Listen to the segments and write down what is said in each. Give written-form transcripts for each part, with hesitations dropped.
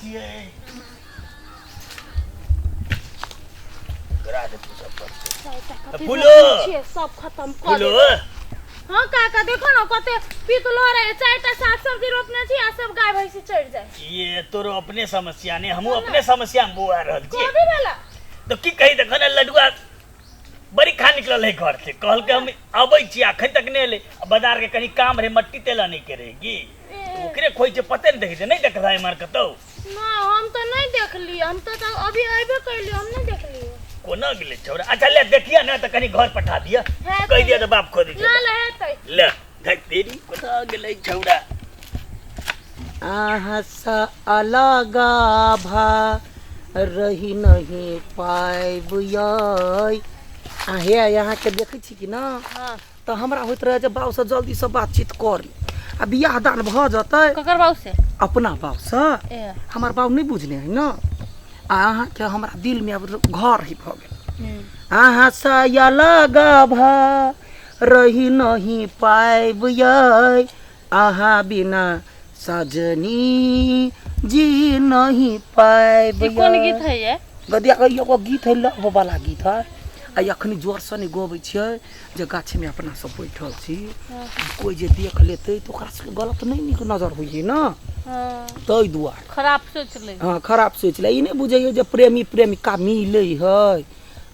छियै ककरा से पूछऽ पड़तै फूलो छियै सब खत्म कऽ फूलो देबै। हाँ काका देखो ना कते पीतलो रहे चारिटा साग सब्जी रोपने छी आ सब गाय भैंसी चढ़ जाए ये तोरो अपने समस्या ने हमहूँ अपने समस्या में बौआ रहल छियै कोबी वाला तो की कही देखो ने लडुआ बड़ी खा निकलल है घर से कहलकै हम अबै छी अखन तक नहि एलै आ बाजार के कनी काम रहे मट्टी तेल आनै के रहे की तो ओकरे खोइ छै पते नहि देखै छै नहि देखल एम्हर कतौ ना हम तो नहीं देखली हम तो तब अभी अबे कैली हम नहीं देखली कोना गेलै छौड़ा अच्छा ले देखिए ने तऽ कनी घर पठा दिअ है कहि दिअ तऽ बाप खोजै छै ना ले हेतै ले धक तेरी कोना गेलै छौड़ा अहाँसँ अलग भा रहि नहि पायब यै आ हे अहाँके देखै छी कि ना हाँ तऽ हमरा होइत रहै जे बाबूसँ जल्दीसँ बातचीत कर ली आ बियाह दान भऽ जेतै ककर बाबू से अपना बाबूसँ ए हमर बाबू नहि बुझने है ने आ अहाँके हमरा दिलमे आब घर ही भऽ गेल अहाँसँ अलग भऽ रहि नहि पायब यै अहाँ बिना सजनी जी नहीं पायब ई कोन गीत है ये गदिया के एगो गीत है लव वाला गीत है आ अखनी जोरसँ नहि गबै छियै जे गाछमे अपना सब बैठल छी कोइ जे देख लेतै तऽ ओकरा सबके गलत नहि नीक नजर होइए ने हाँ ताहि दुआरे खराब सोच ले हँ खराब सोचि लै ई नहि बुझैए जे प्रेमी प्रेमिका मिलै है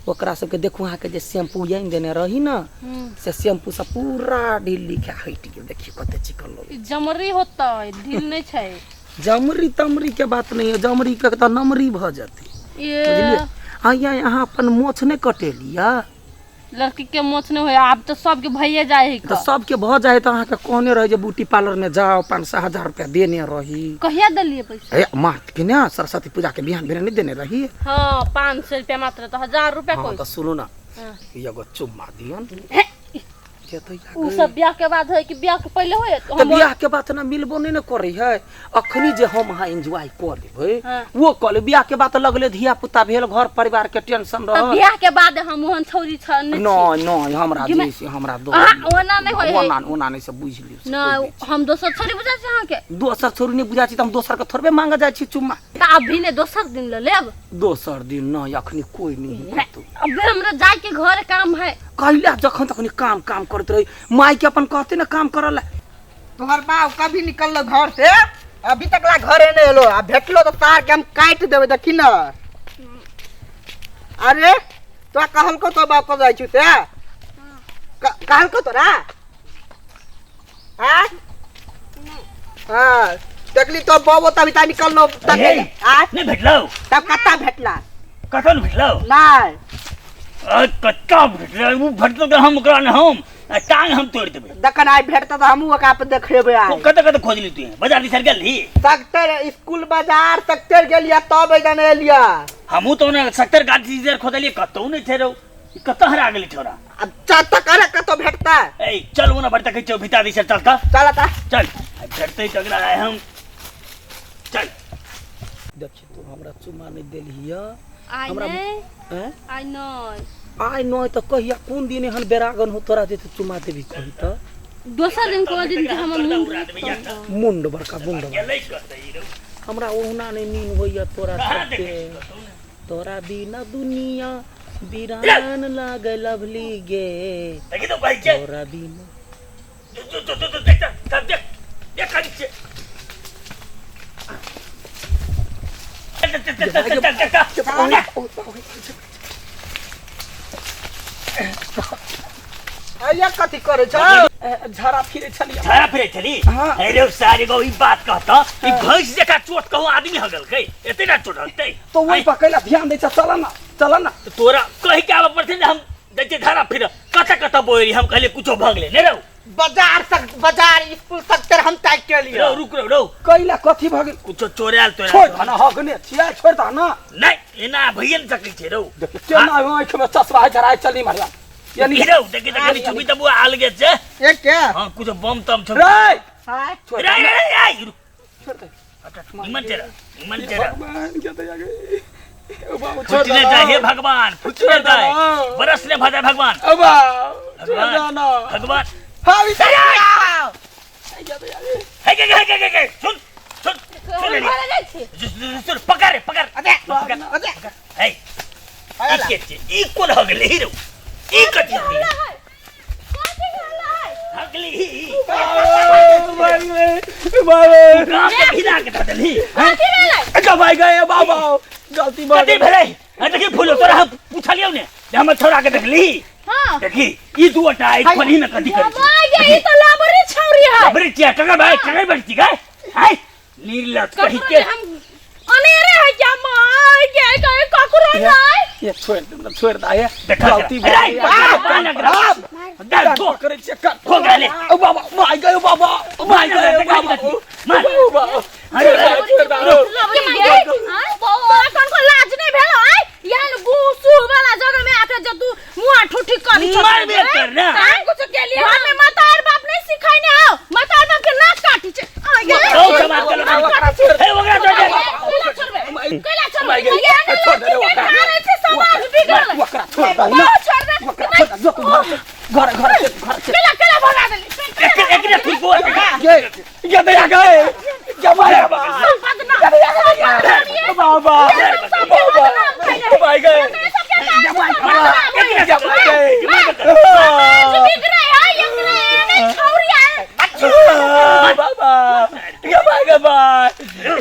ओकरा सबके देखू अहाँके जे शैम्पू आनि देने रही ने से शैम्पू सब पूरा ढिल्ली के हटि गेल देखियौ कते चिकन लगै ई जमरी होतै ढील नहि छै जमरी तमरी के बात नहीं है जमरी के तऽ नमरी भऽ जेतै ये बुझलियै आइया अहाँ अपन मोछ नहि कटेलियै लड़की के मोछ नहीं होय आब तऽ सबके भइए जाइ है तऽ सबके भऽ जाइ तऽ अहाँके कहने रही जे ब्यूटी पार्लर में जाओ 500 1000 रुपया देने रही कहिया देलिए पैसा हे मात के ने सरस्वती पूजा के बिहान भेने नहि देने रही हाँ 500 रुपया मात्र तऽ 1000 रुपया हाँ कोई तऽ सुनू ना हाँ। एगो चुम्मा दियन हे, जेतै या उ गई। सब बियाह के बाद है कि बियाह के पहले होय तऽ बियाह के बाद ना मिलबो नहि ने करै है अखनी जे हम अहाँ एंजॉय कऽ लेबै हाँ। वो कऽ लेबै बियाह के बाद लगले धिया पुता भेल घर परिवार के टेंशन तऽ रहल बियाह के बाद हम ओहन छौरी छ नहि छी। नहि नहि हमरा कि जे मैं- से हमरा दो अहाँ ओना नहि होय है। ओना ओना नहि से बुझि लियौ से नहि कोइ नहि। हम दोसर छौरी बुझै छी अहाँके दोसर छोरी नहि बुझा छी तऽ हम दोसर के थोड़बे मांगऽ जाइ छी चुम्मा तऽ अभी ने दोसर दिन लऽ लेब दोसर दिन नहि अखनी कोइ नहि है कतौ अभी हमरा जाय के घर काम है कैला जखन तखनी काम काम करैत रही माय के अपन कहते ने काम करऽ ला तोहर बाप कभी निकललो घर से अभी तक ला घरे नहीं एलो आ भेटलो तो तार के हम काट देबै देखी न अरे तोरा कहलको तो बाप को जाइ छु से कहलको तोरा हाँ हाँ देखली तो बाबो तभी ता निकललो तब हे, आ नहि भेटलौ तब कत्ता भेटला कतऽ ने भेटलौ नहीं आ, कत्ता भेटलै ओ भेटलौ तऽ हम ओकरा ने हम आ टांग हम तोड़ि देबै दखन आइ भेटता तऽ हमहूँ ओकरा पर देखेबै ओ आइ कतऽ कतऽ खोजली तू बाजार दिस गेलही सकतर स्कूल बाजार सकतर गेलिया तब एजन एलिया हमहूँ तऽ ओना सत्तर गाछी दिस खोजलियै कतहु नहि छै रौ ई कतऽ हरा गेलै छौड़ा अब चल तक अरे कतौ भेटता ए चल ओना बड़ देखै छियौ भिता दिस चल तऽ चल ता चल आइ भेटतै तऽ एकरा आइ हम चल देखी तू हमरा चुम्मा नहि देलही यऽ आइ हमरा नहि हैं? आइ नहि आइ नहि तऽ कहिया कोन दिन एहन बेरागन हो तोरा जे तू चुम्मा देबी कही तऽ दोसर दिन कोनो दिन के हमर उड़ा मुंह देबै यार तऽ। मुंड बड़का मुंड बड़का। गेलै कतऽ ई रौ हमरा ओहुना नहि नीन होइया तोरा कहाँ सबके देखै छी कतौ नहि तोरा बिना दुनिया बिरान लागल लवली गे देखी तो कहै छै तोरा बिना जो जो जो जो देख देख देख देख खाली छै चल चल चल चल चल चल चल अइया कथी करै छौ झड़ा फिरे छलियै झड़ा फिरे छली हाँ। अरे सारी गो ई बात कहता ई भैंस जका चोट कहूँ आदमी हगलकै एते ना चोट हगतै तो वही पर कैला ध्यान दै छ चल ना चल ना तो तोरा कहि के आबऽ पड़तै ने हम दै छियै धारा फिर कतऽ कतऽ बोली हम कहलियै कुछो भऽ गेलै नहि रौ बाजार तक बाजार स्कूल तक तर हम ताकि के लिए रौ रुक रौ रौ कैला कथी भऽ गेल कुछो चोरायल तोरा छोड़ दह ना हगने छियै छोड़ दह ना नहि एना भइए नहि सकै छै रौ देखियौ केना आँखिमे चश्मा है झराय चली मारिया यानी ई रौ देखी तऽ कनि चुपी तऽ बुआ अलगे छै एक के हँ कुछो बम तम छौ रे हाय छोड़ रे रे रे रे, रुक छोड़ दे निमन चेरा निमन चेरा भगवान के दया गे ओ बाबू छोड़ फुटने दे जाए हे भगवान फुटने छोड़ दे जाए ना। बरस ने भजा भगवान ओ बाबू छोड़ भगवान दे ना भगवान हाँ भी हे गे हे गे हे गे सुन सुन सुन ले। घरे जाइ छी। सुन, पकड़ रे, पकड़। अरे पकड़। अरे है ई के छै? ई कोन हगली हीरो? ई कथी हगली? कथी हल्ला है? हगली बाबा। गाँव के भिड़ा के धऽ देलही। कथी भेलै? अच्छा भाई गए बाबा, गलती भऽ कथी गेल। भेलै? आ देखी फूलो, तोरा हम पूछलियौ ने जे हमर छौड़ा के देखली? हां। देखी ई दू टा ई खोली में कथी करै छै? माय गे, ई त लबरी छौरी है। लबरी छियै? ककर भाई, ककर बेटी गए हाय निर्लज कही ककरो के। हम अनेरे है क्या? माय गे, कहे ककरो नहीं। ये छोड़ दे, छोड़ दे ये। देखा गलती भऽ गेल। दे धो करै छियै कर। हो गेलै। ओ बाबा, माय गयो बाबा, माय गयो बाबा। मार। ओ बाबा, अरे, छोड़ दे, लबरी गे, आय तोरा कनको लाज नहीं भेलो? आय यहन गुसु वाला जगह में आके जब तू मुंह ठुठी करी छौ। मारबे कर ना। आय कुछ के लिए घर में मतार बाप नहीं सिखाइने आओ, मतार बाप के नाक काटी छे। आय गे। गाँव समाज के लोग हे ओकरा छोड़ दे। कैला छोड़बे? कैला छोड़बे? माय गे, यहन छोड़ दे, लड़की के ओकरा। खा रहे छे, समाज बिगड़ल। ओकरा छोड़ दे ना। छोड़ दे। ओकरा छोड़ दे, जो तू घर से, घर घर से, घर से। कैला कैला भगा देली? एक एकरे फुलको। ये ये दया गए क्या मारे बाबा बाबा भाई गए। बाबा ये भाई गए, भाई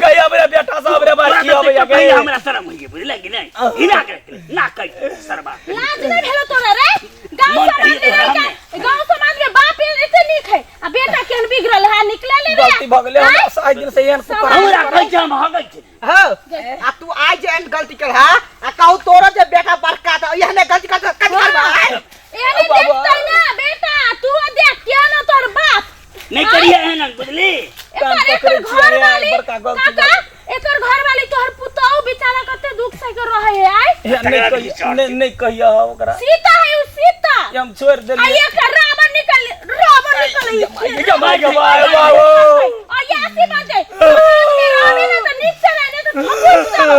गया मेरा बेटा साहब रे भाई, की होबे गए? हमरा शरम होइए, बुझले कि नहीं? हिना के रखले ना कहि सरबा। लाज नहीं भेलो तोरा रे? गांव मन समाज में कहिए रह तोरा। के गांव समाज में बाप एते नीक है आ बेटा केहन बिगड़ल है, निकले ले रे। गलती भऽ गेलै हमरा से, आइ दिन से एहन कुकर। हमरा कहै छै हम हगै छी। हाँ, आ तू आज एहन गलती कर हा आ कहू तोरा जे बेटा बड़का त एहने गलती कर कथी करबा? एहने देखतै ना बेटा, तू देख के ना तोर बाप नहीं करिए एहन, बुझली? एकर एकर पकड़ै छियै, घर वाली बड़का गलती। काका, एकर घर वाली तोहर पुतहु बेचारा कते दुख सह के रहे है आइ। नहीं कहिया, नहीं नहीं कहिया ओकरा। सीता है उ, सीता। ये हम छोड़ आ देलियै। एकर रावण निकल, रावण निकल। ये भाई गए बाबा। आ ये आशीर्वाद दे, समाज में रहबे ना त नीक से रहने त थकुच जाओ।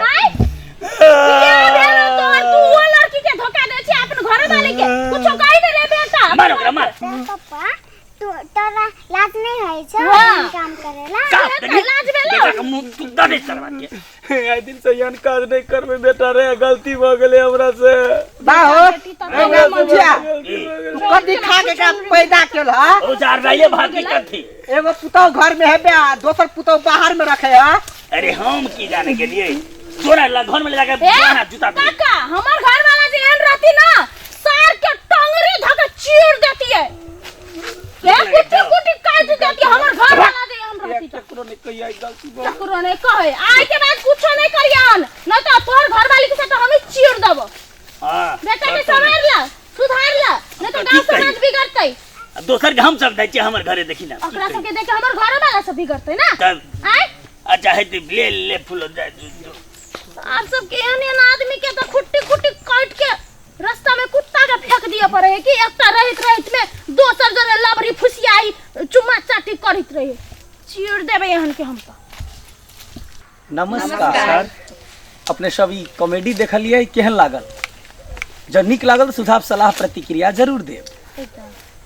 आइ ये भेलो तोहर, तू वो लड़की के धोखा दे छी अपन घर वाली के, कुछो कहि दे रे बेटा। मार ओकरा, मार। पप्पा, तू तोरा लाज नहीं होइ छौ हाँ। एहन काम करेला? का बेटा, लाज भेलो? बेटा के मुंह तू दे दे सरबा के। आइ दिन से एहन काज नहीं करबै बेटा रे, गलती भऽ गेलै हमरा से। बाहो हमरा से बुझिया। गलती भऽ गेलै। तू कथी खा के एकरा पैदा केल हा? ओ जार रहिए भागी कथी? एगो पुतहु घर में हेबे आ दोसर पुतहु बाहर में रखे हा। अरे हम की जाने के लिए, तोरा घर में ले जाके ए, पुराना जूता दे। काका, हमर घर वाला जे एहन रहती ना, सार के टंगरी धके चीर देती है, ए कुटी कुटी काट देती है, हमर घर वाला जे एहन रहती त। ककरो नहीं कहिया, गलती भऽ गेलै। ककरो नहीं कहे, आइ के बाद कुछो नहीं करियन, नहीं तो तोहर घर वाली के साथ हम ही चीर देबो। हां। बेटा के संवार ला, सुधार ला, नहीं तो की गांव कही? समाज बिगड़तै। अब दोसर के हम सब दै छियै, हमर घरे देखी ना। ओकरा सबके देख के हमर घर वाला सब बिगड़तै ना। तब आइ अच्छा है तो ले ले फूल जाय। आप सब के एहन एहन आदमी के तो खुट्टी खुट्टी काट के रास्ता में कुत्ता के फेंक दिए पड़े है कि एकटा रहत रहत में दोसर जरे लबरी फुसियाई चुम्मा चाटी करैत रहे, चीर देबै एहन के हम तो। नमस्कार। अपने सब ई कॉमेडी देखलियै, केहन लागल? जब नीक लागल तऽ सुझाव, सलाह, प्रतिक्रिया जरूर देब।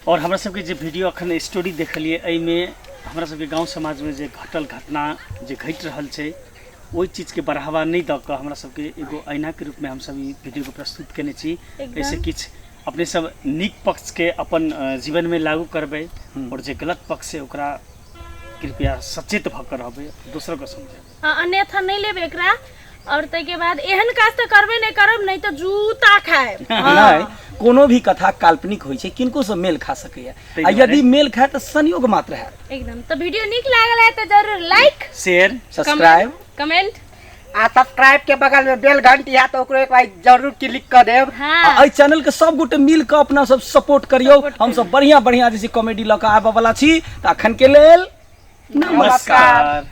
और हमरा सबके जे वीडियो अखन स्टोरी देखलियै, एहिमे हमरा सबके गाँव समाजमे जे घटल घटना जे घटि रहल छै, ओहि चीजके बढ़ावा नहि दऽ कऽ हमरा सबके एगो ऐनाके रूपमे हमसब ई वीडियोके प्रस्तुत केने छी। एहिसँ किछु अपने सब नीक पक्षके अपन जीवनमे लागू करबै और जे गलत पक्ष छै ओकरा कृपया सचेत भऽ कऽ रहबै, दोसरोके समझेबै। अन्यथा नहि लेबै एकरा और ताहिके बाद एहन काज तऽ करबे नहि करब, नहि तऽ जूता खायब। नहि, कोनो भी कथा काल्पनिक होइ छै, किनको से मेल खा सकैया ताहि आ दुआरे। यदि मेल खाए तऽ संयोग मात्र हैत। एकदम। तऽ वीडियो नीक लागल है तऽ जरूर लाइक, शेयर, सब्सक्राइब, कमेंट आ सब्सक्राइब के बगल में बेल घंटी है तो ओकरो एक बार जरूर क्लिक कर देब। हाँ। आ एहि चैनल के सब गोटे मिल कऽ अपना सब सपोर्ट करियौ। हम सब बढ़िया बढ़िया जैसे कॉमेडी लऽ कऽ आबऽ वाला छी। तऽ अखन के लेल नमस्कार।